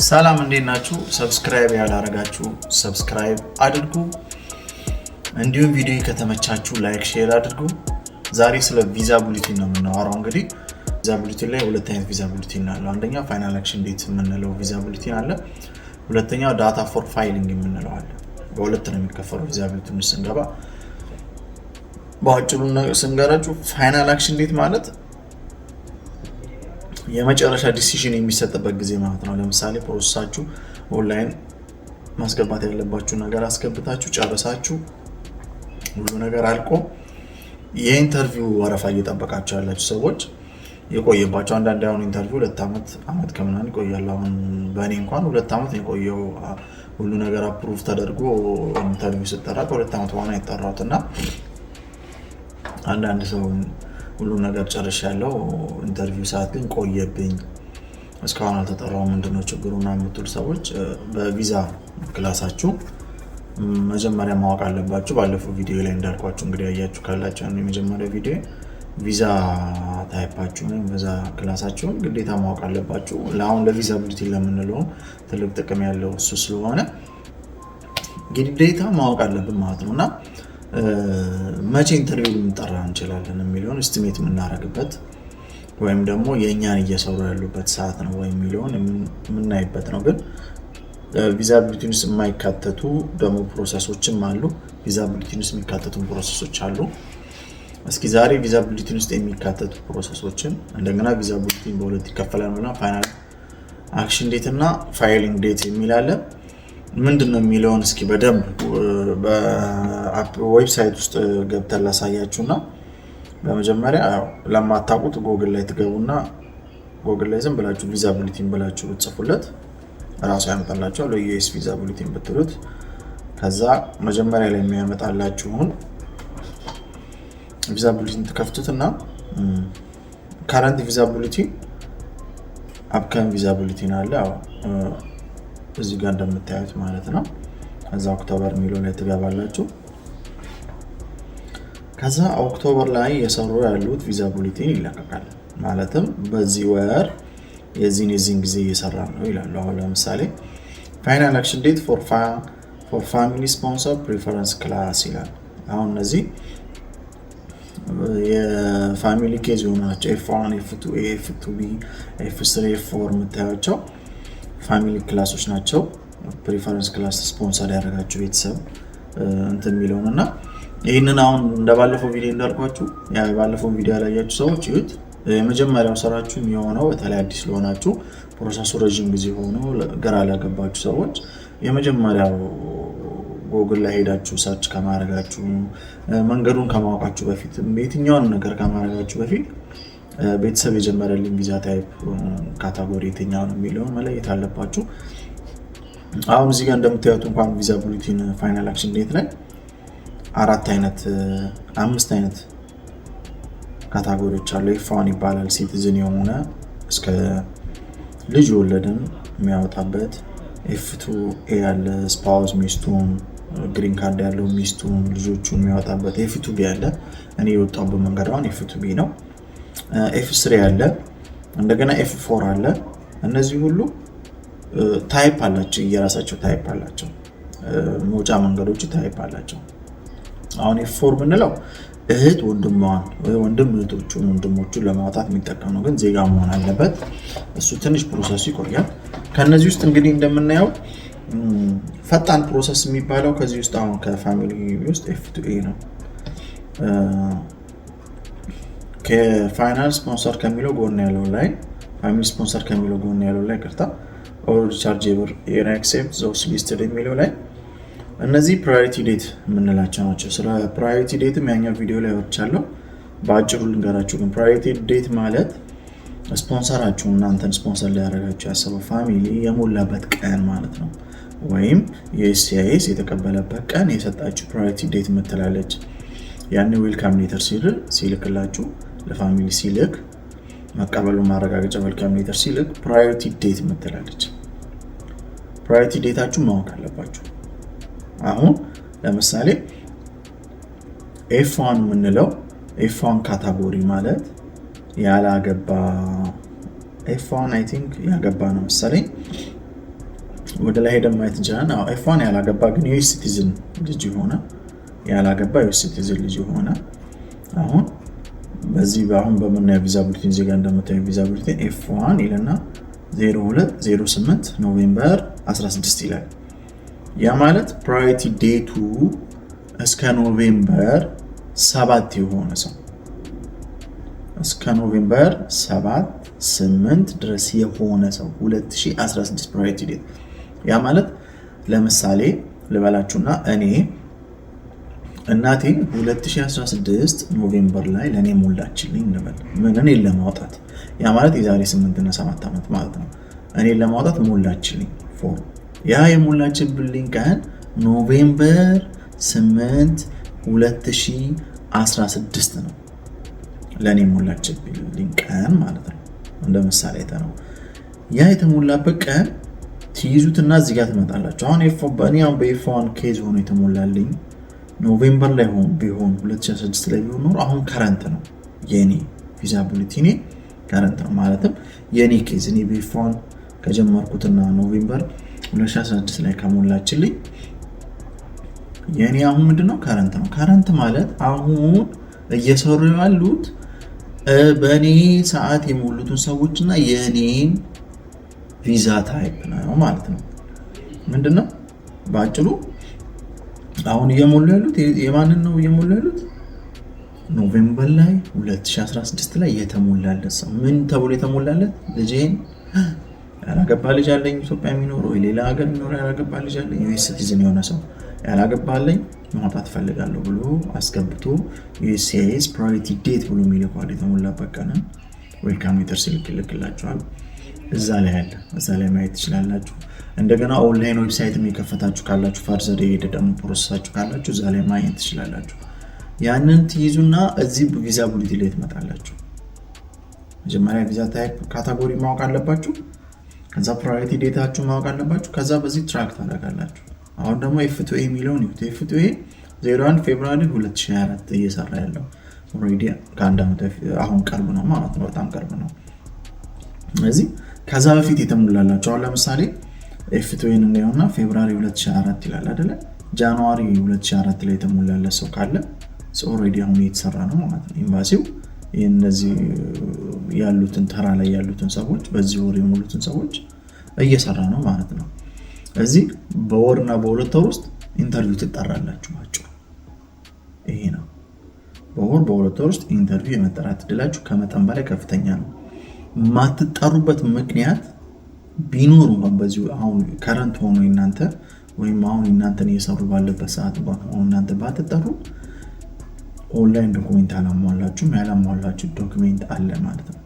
ሰላም፣ እንዴት ናችሁ? Subscribe ያላረጋችሁ subscribe አድርጉ። እንዲሁም ቪዲዮ ከተመቻችሁ like፣ share አድርጉ። ዛሬ ስለ visa bulletin ነው የምናወራው። እንግዲህ visa bulletin ላይ ሁለት አይነት visa bulletin አለው። አንደኛው final action date የምንለው visa bulletin አለ። ሁለተኛው data for filing የምንለው አለ። በሁለት ነው የሚከፈለው visa bulletin ውስጥ ስንገባ። በአጭሩ ስንገራችሁ final action date ማለት የመጨረሻ decision የሚሰጥበት ጊዜ ማለት ነው። ለምሳሌ process ኣችሁ ኦንላይን ማስገባት ያለባችሁ ነገር አስገብታችሁ ጨርሳችሁ ሁሉ ነገር አልቆ የ interview ወረፋ እየጠበቃችሁ ያላችሁ ሰዎች የቆየባቸው፣ አንዳንድ አሁን interview 2 ዓመት፣ አመት ከምናምን ይቆያል። አሁን በእኔ እንኳን 2 ዓመት ነው የቆየው። ሁሉ ነገር approve ተደርጎ interview ስጠራ ከ2 ዓመት በኋላ የጠራሁት። እና አንዳንድ ሰው ሁሉ ነገር ጨርሻለሁ፣ interview ሰዓት ግን ቆየብኝ፣ እስካሁን አልተጠራሁም፣ ምንድነው ችግሩ ምናምን የምትሉ ሰዎች በ visa class ኣችሁ መጀመሪያ ማወቅ አለባችሁ። ባለፈው ቪዲዮ ላይ እንዳልኳችሁ፣ እንግዲህ ያያችሁ ካላችሁ የመጀመሪያ ቪዲዮ፣ visa type ኣችሁን ወይም visa class ኣችሁን ግዴታ ማወቅ አለባችሁ። ለአሁን ለ visa bulletin ለምንለውም ትልቅ ጥቅም ያለው እሱ ስለሆነ ግዴታ ማወቅ አለብን ማለት ነው። እና መቼ interview ልንጠራ እንችላለን የሚለውን estimate የምናደርግበት ወይም ደግሞ የእኛን እየሰሩ ያሉበት ሰዓት ነው ወይ የሚለውን የምናይበት ነው። ግን visa bulletin ውስጥ የማይካተቱ ደግሞ process ኦችም አሉ። Visa bulletin ውስጥ የሚካተቱ process ኦች አሉ። እስኪ ዛሬ visa bulletin ውስጥ የሚካተቱ process ኦችን፣ እንደገና visa bulletin በሁለት ይከፈላል ብና final action date እና filing date የሚል አለ። ምንድን ነው የሚለውን እስኪ በደንብ በ website ውስጥ ገብተን ላሳያችሁ። እና በመጀመሪያ ለማታውቁት ጎግል ላይ ትገቡና ጎግል ላይ ዝም ብላችሁ visa bulletin ብላችሁ ብትጽፉለት እራሱ ያመጣላችኋል። US visa bulletin ብትሉት ከዛ መጀመሪያ ላይ የሚያመጣላችሁን visa bulletin ትከፍቱትና current visa bulletin፣ upcoming visa bulletin አለ እዚህ ጋር እንደምታዩት ማለት ነው። ከዛ October የሚለው ላይ ትገባላችሁ። ከዛ October ላይ የሰሩ ያሉት visa bulletin ይለቀቃል። ማለትም በዚህ ወር የዚህን የዚህን ጊዜ እየሰራ ነው ይላሉ። አሁን ለምሳሌ final action date for family sponsor preference class ይላል። አሁን እነዚህ የ family case የሆኑ ናቸው። F1፣ F2A፣ F2B፣ F3፣ F4 የምታያቸው family class ኦች ናቸው። Preference class sponsor ያደረጋችሁ ቤተሰብ እንትን የሚለውን። እና ይህንን አሁን እንደባለፈው ቪዲዮ እንዳልኳችሁ፣ ባለፈው ቪዲዮ ያላያችሁ ሰዎች ይዩት። የመጀመሪያው ስራችሁ የሚሆነው፣ በተለይ አዲስ ለሆናችሁ፣ process ኡ ረዥም ጊዜ ሆኖ ግራ ላገባችሁ ሰዎች፣ የመጀመሪያው ጎግል ላይ ሄዳችሁ search ከማድረጋችሁ፣ መንገዱን ከማወቃችሁ በፊት፣ የትኛውን ነገር ከማድረጋችሁ በፊት ቤተሰብ የጀመረልኝ visa type category የትኛው ነው የሚለውን መለየት አለባችሁ። አሁን እዚህ ጋር እንደምታዩት እንኳን visa bulletin final action date ላይ አራት አይነት፣ አምስት አይነት category ዎች አሉ። F1 ይባላል፣ citizen የሆነ እስከ ልጅ የወለድን የሚያወጣበት። F2A ያለ፣ spouse ሚስቱን፣ green card ያለው ሚስቱን፣ ልጆቹን የሚያወጣበት። F2B አለ። እኔ የወጣሁበት መንገድ አሁን F2B ነው። F3 አለ፣ እንደገና F4 አለ። እነዚህ ሁሉ type አላቸው፣ የራሳቸው type አላቸው። መውጫ መንገዶቹ type አላቸው። አሁን F4 የምንለው እህት ወንድሟን ወይ ወንድም እህቶቹን ወንድሞቹን ለማውጣት የሚጠቀም ነው፣ ግን ዜጋ መሆን አለበት። እሱ ትንሽ process ኡ ይቆያል። ከእነዚህ ውስጥ እንግዲህ እንደምናየው ፈጣን process የሚባለው ከዚህ ውስጥ አሁን ከ family ውስጥ F2A ነው። ከ final sponsor ከሚለው ጎን ያለው ላይ፣ family sponsor ከሚለው ጎን ያለው ላይ፣ ይቅርታ፣ all chargeable area except those listed የሚለው ላይ እነዚህ priority date የምንላቸው ናቸው። ስለ priority date ም ያኛው ቪዲዮ ላይ አውርቻለሁ። በአጭሩ ልንገራችሁ ግን priority date ማለት ስፖንሰራችሁ፣ እናንተን ስፖንሰር ሊያደርጋችሁ ያሰበው family የሞላበት ቀን ማለት ነው። ወይም USCIS የተቀበለበት ቀን የሰጣችሁ priority date የምትላለች። ያን welcome letter ሲልክላችሁ፣ ለ family ሲልክ፣ መቀበሉ ማረጋገጫ welcome letter ሲልክ priority date የምትላለች። Priority date ኣችሁ ማወቅ አለባችሁ። አሁን ለምሳሌ F1 የምንለው፣ F1 category ማለት ያላገባ፣ F1 I think ያገባ ነው መሰለኝ። ወደ ላይ ሄደን ማየት እንችላለን። F1 ያላገባ ግን US citizen ልጅ የሆነ፣ ያላገባ US citizen ልጅ የሆነ፣ አሁን በዚህ አሁን በምናየው visa bulletin፣ እዚህ ጋር እንደምታየው visa bulletin F1 ይልና 0208 November 16 ይላል። ያ ማለት priority date ኡ እስከ November 7 የሆነ ሰው፣ እስከ November 7 8 ድረስ የሆነ ሰው 2016 priority date። ያ ማለት ለምሳሌ ልበላችሁና እኔ እናቴ 2016 November ላይ ለእኔ ሞላችልኝ እንበል። ምን? እኔን ለማውጣት። ያ ማለት የዛሬ 8 እና 7 ዓመት ማለት ነው። እኔን ለማውጣት ሞላችልኝ form። ያ የሞላችብልኝ ቀን November 8 2016 ነው ለእኔ ሞላችብልኝ ቀን ማለት ነው። እንደ ምሳሌ ነው። ያ የተሞላበት ቀን ትይዙትና እዚህ ጋር ትመጣላችሁ። አሁን እኔ አሁን በ F1 case ሆኖ የተሞላልኝ November ላይ ቢሆን፣ 2016 ላይ ቢሆን ኖሮ አሁን current ነው የኔ visa bulletin ኤ፣ current ነው። ማለትም የኔ case እኔ በ F1 ከጀመርኩትና November 2016 ላይ ከሞላችልኝ የእኔ አሁን ምንድነው? Current ነው። Current ማለት አሁን እየሰሩ ያሉት በእኔ ሰዓት የሞሉትን ሰዎች እና የእኔን visa type ነው ማለት ነው። ምንድነው በአጭሩ አሁን እየሞሉ ያሉት? የማንን ነው እየሞሉ ያሉት? November ላይ 2016 ላይ የተሞላለት ሰው። ምን ተብሎ የተሞላለት? ልጄን፣ ያላገባ ልጅ አለኝ፣ ኢትዮጵያ የሚኖር ወይ ሌላ ሀገር የሚኖር ያላገባ ልጅ አለኝ፣ US citizen የሆነ ሰው ያላገባ አለኝ፣ ማውጣት እፈልጋለሁ ብሎ አስገብቶ USCIS priority date ብሎ የሚልከዋል። የተሞላበት ቀንን welcome letter ሲልክ ይልክላችኋል። እዛ ላይ አለ፣ እዛ ላይ ማየት ትችላላችሁ። እንደገና online website የከፈታችሁ ካላችሁ፣ further የሄደ ደግሞ process ኣችሁ ካላችሁ እዛ ላይ ማየት ትችላላችሁ። ያንን ትይዙና እዚህ visa bulletin ላይ ትመጣላችሁ። መጀመሪያ visa type category ማወቅ አለባችሁ። ከዛ priority date ኣችሁ ማወቅ አለባችሁ። ከዛ በዚህ track ታደርጋላችሁ። አሁን ደግሞ F2A የሚለውን ይሁት። F2A 01 February 2024 እየሰራ ያለው already ከአንድ ዓመት አሁን ቅርብ ነው ማለት ነው። በጣም ቅርብ ነው። ስለዚህ ከዛ በፊት የተሞላላቸው፣ አሁን ለምሳሌ F2A ን እናየውና February 2004 ይላል አይደለ? January 2004 ላይ የተሞላለት ሰው ካለ already አሁን እየተሰራ ነው ማለት ነው። ኤምባሲው እነዚህ ያሉትን ተራ ላይ ያሉትን ሰዎች፣ በዚህ ወር የሞሉትን ሰዎች እየሰራ ነው ማለት ነው። እዚህ በወርና በ2 ወር ውስጥ interview ትጠራላችሁ። ባጭሩ ይሄ ነው። በወር በ2 ወር ውስጥ interview የመጠራት እድላችሁ ከመጠን በላይ ከፍተኛ ነው። የማትጠሩበት ምክንያት ቢኖር እንኳን በዚሁ አሁን current ሆኖ እናንተ ወይም አሁን እናንተን እየሰሩ ባለበት ሰዓት እንኳን አሁን እናንተ ባትጠሩ online document አላሟላችሁም። ያላሟላችሁ document አለ ማለት ነው።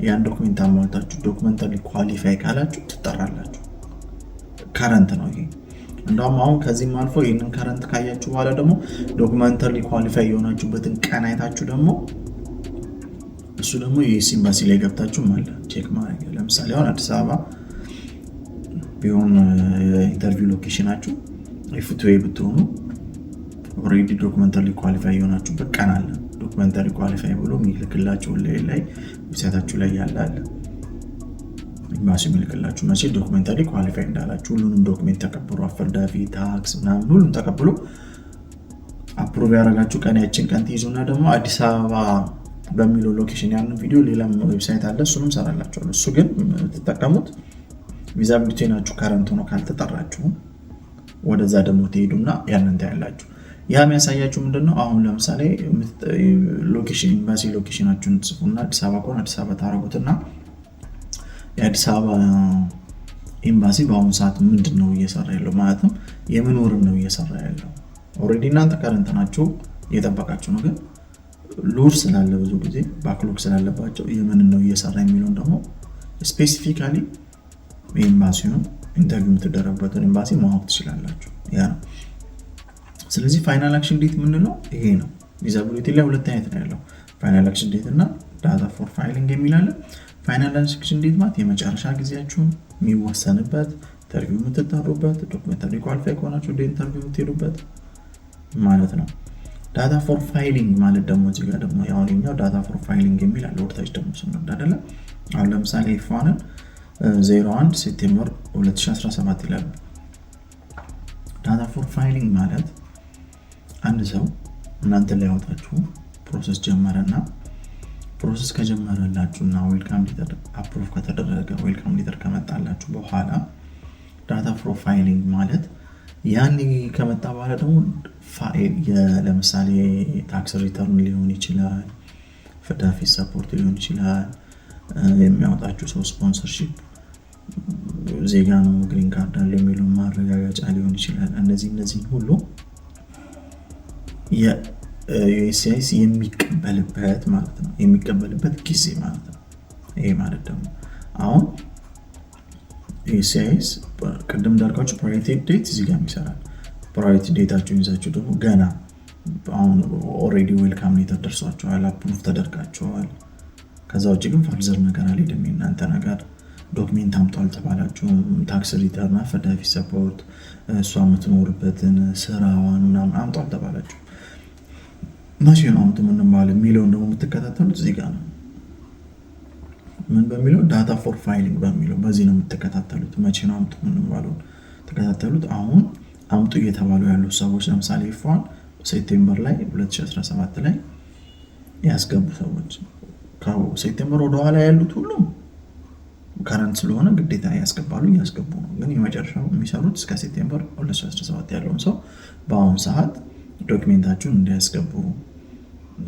ያን document አሟልታችሁ documentary qualify ካላችሁ ትጠራላችሁ። Current ነው ይሄ። እንደውም አሁን ከዚህም አልፎ ይህንን current ካያችሁ በኋላ ደግሞ documentary qualify የሆናችሁበትን ቀን አይታችሁ ደግሞ እሱ ደግሞ የ US ኤምባሲ ላይ ገብታችሁ አለ check ማድረግ። ለምሳሌ አሁን አዲስ አበባ ቢሆን የ interview location ኣችሁ፣ F2A ብትሆኑ already documentary qualify የሆናችሁበት ቀን አለ። Documentary qualify ብሎ የሚልክላችሁ ላይ website ኣችሁ ላይ ያለ አለ። ኤምባሲ የሚልክላችሁ መቼ documentary qualify እንዳላችሁ ሁሉንም document ተቀብሎ፣ affidavit፣ tax ምናምን ሁሉም ተቀብሎ approve ያደረጋችሁ ቀን፣ ያችን ቀን ትይዙና ደግሞ አዲስ አበባ በሚለው location ያንን ቪዲዮ ሌላም website አለ፣ እሱንም ሰራላችኋለሁ። እሱ ግን የምትጠቀሙት visa bulletin ኣችሁ current ሆኖ ካልተጠራችሁ ወደዛ ደግሞ ትሄዱና ያንን ታያላችሁ። ያ የሚያሳያችሁ ምንድነው? አሁን ለምሳሌ location ኤምባሲ location ኣችሁን ትጽፉና አዲስ አበባ ከሆነ አዲስ አበባ ታደረጉትና የአዲስ አበባ ኤምባሲ በአሁኑ ሰዓት ምንድን ነው እየሰራ ያለው፣ ማለትም የምን ወርን ነው እየሰራ ያለው? Already እናንተ current ናችሁ፣ እየጠበቃችሁ ነው። ግን load ስላለ፣ ብዙ ጊዜ backlog ስላለባቸው የምንን ነው እየሰራ የሚለውን ደግሞ specifically ኤምባሲውን፣ interview የምትደረግበትን ኤምባሲ ማወቅ ትችላላችሁ። ያ ነው። ስለዚህ final action date የምንለው ይሄ ነው። Visa bulletin ላይ ሁለት አይነት ነው ያለው፣ final action date እና date for filing የሚል አለ። Final action date ማለት የመጨረሻ ጊዜያችሁን የሚወሰንበት፣ interview የምትጠሩበት፣ documentary qualify ከሆናችሁ ወደ interview የምትሄዱበት ማለት ነው። Date for filing ማለት ደግሞ እዚህ ጋር ደግሞ ያሁንኛው date for filing የሚል አለ። ወደታች ደግሞ ስንወርድ አይደለ? አሁን ለምሳሌ F1 ን 01 September 2017 ይላል። Data for filing ማለት አንድ ሰው እናንተን ሊያወጣችሁ process ጀመረና process ከጀመረላችሁ እና welcome letter approve ከተደረገ፣ welcome letter ከመጣላችሁ በኋላ data for filing ማለት ያን ከመጣ በኋላ ደግሞ ፋይል ለምሳሌ tax return ሊሆን ይችላል፣ affidavit support ሊሆን ይችላል፣ የሚያወጣችሁ ሰው sponsorship ዜጋ ነው፣ green card አለው የሚለውን ማረጋገጫ ሊሆን ይችላል። እነዚህን ሁሉ የ USCIS የሚቀበልበት ማለት ነው፣ የሚቀበልበት ጊዜ ማለት ነው። ይሄ ማለት ደግሞ አሁን USCIS ቅድም እንዳልኳችሁ priority date እዚህ ጋር ይሰራል። Priority date ኣችሁን ይዛችሁ ደግሞ ገና አሁን already welcome letter ደርሷችኋል፣ approve ተደርጋችኋል። ከዛ ውጭ ግን further ነገር አልሄድም። የእናንተ ነገር document አምጡ አልተባላችሁም። Tax return፣ affidavit support፣ እሷ የምትኖርበትን ስራዋን ምናምን አምጡ አልተባላችሁም። መቼ ነው አምጡ የምንባለው የሚለውን ደግሞ የምትከታተሉት እዚህ ጋር ነው። ምን በሚለው? Data for filing በሚለው በዚህ ነው የምትከታተሉት። መቼ ነው አምጡ የምንባለውን ተከታተሉት። አሁን አምጡ እየተባሉ ያሉ ሰዎች ለምሳሌ F1 September ላይ 2017 ላይ ያስገቡ ሰዎች፣ September ወደኋላ ያሉት ሁሉም current ስለሆነ ግዴታ ያስገባሉ፣ እያስገቡ ነው። ግን የመጨረሻው የሚሰሩት እስከ September 2017 ያለውን ሰው በአሁኑ ሰዓት document ኣችሁን እንዲያስገቡ፣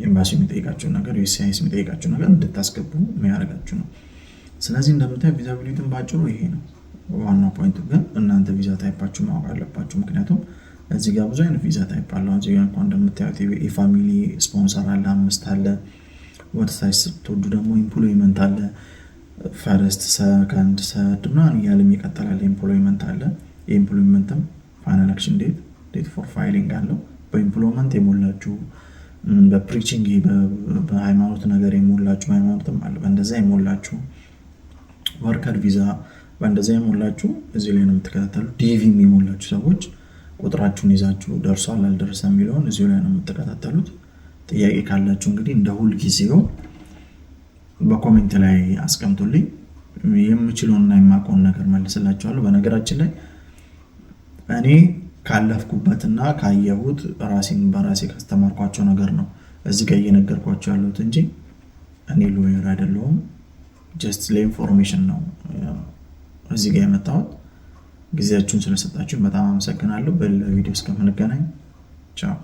ኤምባሲ የሚጠይቃችሁን ነገር፣ USCIS የሚጠይቃችሁ ነገር እንድታስገቡ የሚያደርጋችሁ ነው። ስለዚህ እንደምታዩ ቪዛ bulletin ባጭሩ ይሄ ነው ዋና point ኡ። ግን እናንተ ቪዛ type ኣችሁ ማወቅ አለባችሁ። ምክንያቱም እዚህ ጋር ብዙ አይነት ቪዛ type አለ። እዚህ ጋር እንኳን እንደምታዩት የ family sponsor አለ፣ አምስት አለ። ወደ ታች ስትወዱ ደግሞ employment አለ። First፣ second፣ third ምናምን እያለ ይቀጥላል። Employment አለ። የ employment ም final action date፣ date for filing አለው። በ employment የሞላችሁ፣ በ preaching፣ በሃይማኖት ነገር የሞላችሁ፣ ሃይማኖትም አለ፣ በእንደዛ የሞላችሁ፣ worker visa በእንደዛ የሞላችሁ እዚህ ላይ ነው የምትከታተሉ። DV ም የሞላችሁ ሰዎች ቁጥራችሁን ይዛችሁ ደርሷል አልደረሰ የሚለውን እዚሁ ላይ ነው የምትከታተሉት። ጥያቄ ካላችሁ እንግዲህ እንደ ሁል ጊዜው በ comment ላይ አስቀምጡልኝ። የምችለውንና የማውቀውን ነገር መልስላችኋለሁ። በነገራችን ላይ እኔ ካለፍኩበትና ካየሁት፣ ራሴን በራሴ ካስተማርኳቸው ነገር ነው እዚህ ጋር እየነገርኳችሁ ያለሁት እንጂ እኔ lawyer አይደለሁም። Just ለ information ነው እዚህ ጋር የመጣሁት። ጊዜያችሁን ስለሰጣችሁ በጣም አመሰግናለሁ። በሌላ ቪዲዮ እስከምንገናኝ ቻው።